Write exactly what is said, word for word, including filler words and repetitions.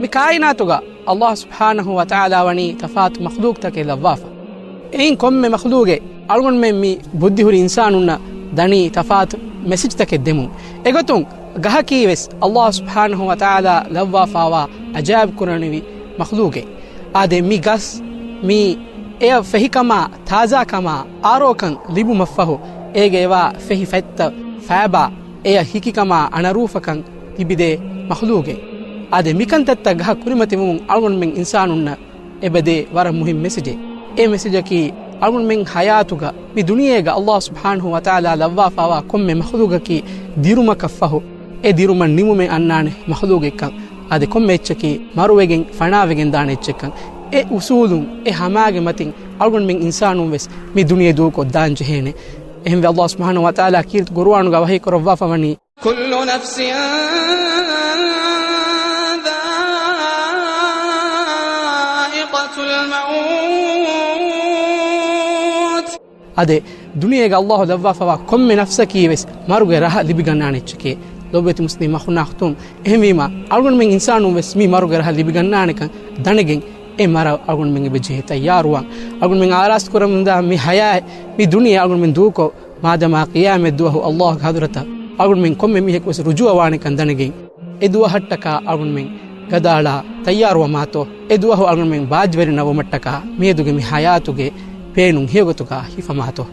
މި ކާއިނާތުގަ ﷲ ސުބްޙާނަހޫ ވަތަޢާލާ ވަނީ ތަފާތު މަޚްލޫޤުތަކެއް ލައްވާފަ. އެއިން ކޮންމެ މަޚްލޫޤެއް އަޅުގަނޑުމެން މި ބުއްދިހުރި އިންސާނުންނަށް ދަނީ ތަފާތު މެސެޖްތަކެއް ދެމުން. އެގޮތުން ގަހަކީ ވެސް ﷲ ސުބްޙާނަހޫ ވަތަޢާލާ ލައްވާފާވާ އަޖާއިބު ކުރަނިވި މަޚްލޫޤެއް. އާދެ، މި ގަސް މި އެޔަށް ފެހިކަމާ، ތާޒާކަމާ، އާރޯކަން ލިބުމަށްފަހު، އޭގައިވާ ފެހި ފަތްތައް ފައިބާ، އެޔަށް ހިކިކަމާ އަނަރޫފަކަން ލިބިދޭ މަޚްލޫޤެއް. އާދެ، މިކަންތައްތައް ގަހަށް ކުރިމަތިވުމުން އަޅުގަނޑުމެން އިންސާނުންނަށް އެބަދޭ ވަރަށް މުހިންމު މެސެޖެއް. އެ މެސެޖަކީ، އަޅުގަނޑުމެން ޙަޔާތުގަ މި ދުނިޔޭގަ ﷲ ސުބްޙާނަހޫ ވަތަޢާލާ ލައްވާފާވާ ކޮންމެ މަޚްލޫޤަކީ ދިރުމަކަށްފަހު، އެ ދިރުމަށް ނިމުމެއް އަންނާނެ މަޚްލޫޤެއްކަން. އާދެ، ކޮންމެ އެއްޗަކީ މަރުވެގެން ފަނާވެގެން ދާނެ އެއްޗެއްކަން. އެ އުސޫލުން، އެ ހަމާގެ މަތިން އަޅުގަނޑުމެން އިންސާނުން ވެސް މި ދުނިޔެ ދޫކޮށްދާން ޖެހޭނެ. އެހެންވެ، ﷲ ސުބްޙާނަހޫ ވަތަޢާލާ ކީރިތި ޤުރުއާނުގަ ވަޙީ ކުރައްވާފަ ވަނީ، كل نفس ذائقة الموت. އާދެ، ދުނިޔޭގަ ﷲ ލައްވާފަވާ ކޮންމެ ނަފްސަކީ ވެސް މަރުގެ ރަހަ ލިބިގަންނާނެ އެއްޗެކޭ. ލޮބުވެތި މުސްލިމް އަޚުންނާ އުޚްތުން، އެހެންވީމަ، އަޅުގަނޑުމެން އިންސާނުން ވެސް މި މަރުގެ ރަހަ ލިބިގަންނާނެކަން ދަނެގެން، އެ މަރަށް އަޅުގަނޑުމެން އެބަޖެހޭ ތައްޔާރުވާން. އަޅުގަނޑުމެން އާރާސްތު ކުރަމުންދާ މި ޙަޔާތް، މި ދުނިޔެ އަޅުގަނޑުމެން ދޫކޮށް، މާދަމާ ޤިޔާމަތް ދުވަހު ﷲ ގެ ޙަޟްރަތަށް އަޅުގަނޑުމެން ކޮންމެ މީހަކު ވެސް ރުޖޫޢަވާނެކަން ދަނެގެން، އެ ދުވަހަށްޓަކާ އަޅުގަނޑުމެން ގަދައަޅާ ތައްޔާރުވަމާތޯ؟ އެ ދުވަހު އަޅުގަނޑުމެން ބާއްޖަވެރިންނަށް ވުމަށްޓަކާ މިއަދުގެ މި ޙަޔާތުގެ ބޭނުން ހެޔޮގޮތުގަ ހިފަމާތޯ؟